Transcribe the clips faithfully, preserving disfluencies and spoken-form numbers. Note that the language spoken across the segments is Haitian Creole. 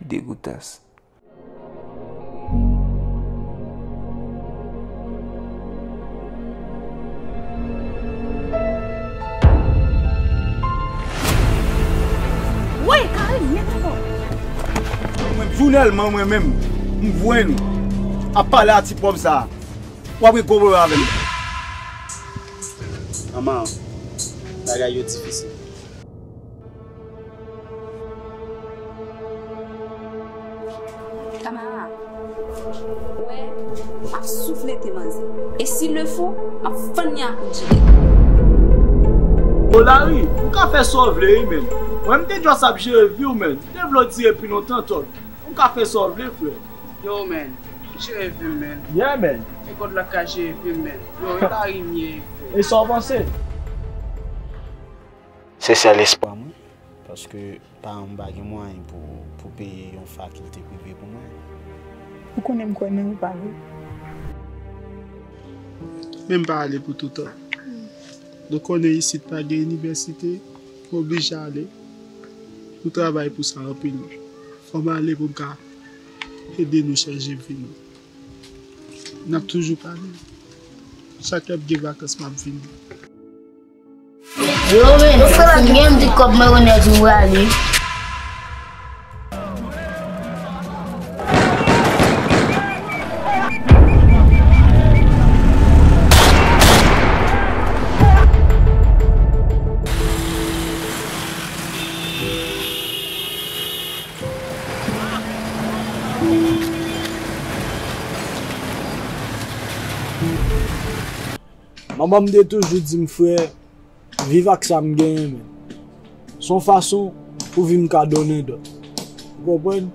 degoutans. Woy, Karim, men ankò. Mwen, jounèlman, mwen menm, m voye nou ap pale a ti pòv sa a. W ap gen gwo pwoblèm avè m. Manman, bagay yo difisil. Tamara, wè, m ap souflete manzè. E s'il le faut, m ap fann li a kout jilèt. Yo, Larry, ou ka fè sa w vle, wi, menn. Mwen, m te just ap jere vi w, menn. M te vle w di epi lontan, Tòg. Ou ka fè sa w vle, frè. Yo, menn, m jere vi m, menn. Yeah, menn. E kòd la ka jere vi m, menn. Yo, e Larry m ye, frè. E sa w panse? Se sèl espwa mwen, paske paran m pa gen mwayen pou, pou peye yon fakilte prive pou mwen. Ou konnen m kwè nan ou, pa vre? Men m pa ale pou toutan. Nou konnen isit pa gen inivèsite, m oblije ale. Nou travay pou sa anpil. Fò m ale pou m ka ede nou chanje vi nou. N ap toujou pale. Chak lè m gen vakans, m ap vini. Yo, men, yo fè la gen yon ti kòb mwen remet ou ale. Manman m te toujou di m, frè, viv ak sa m genyen, men. Se yon fason pou vi m ka donnen dòt. Ou konprann?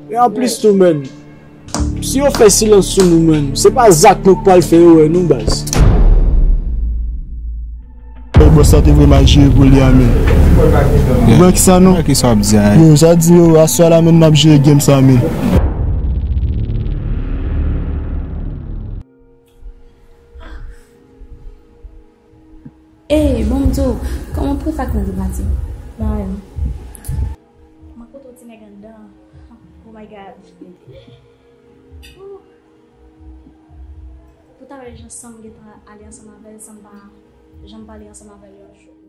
E anplis tou, menn, si yo fè silans sou nou, menn, se pa zak nou k pral fè yo wè nou, baz. Bòs la te vle mal jere pou li a, menn. Ou wè kisa non? Kisa w ap di a? Yo, sa di yo, aswè la menm n ap jere game sa, menn. Ey, bon, m di w, kòman pou fèk nan te pati? Mwen menm. Mwen kote w ti nèg anndan. Oh my God. Ooh. Pou ta wè jan san m gentan ale ansanm avè l, san m pa janm pale ansanm avè l yon jou.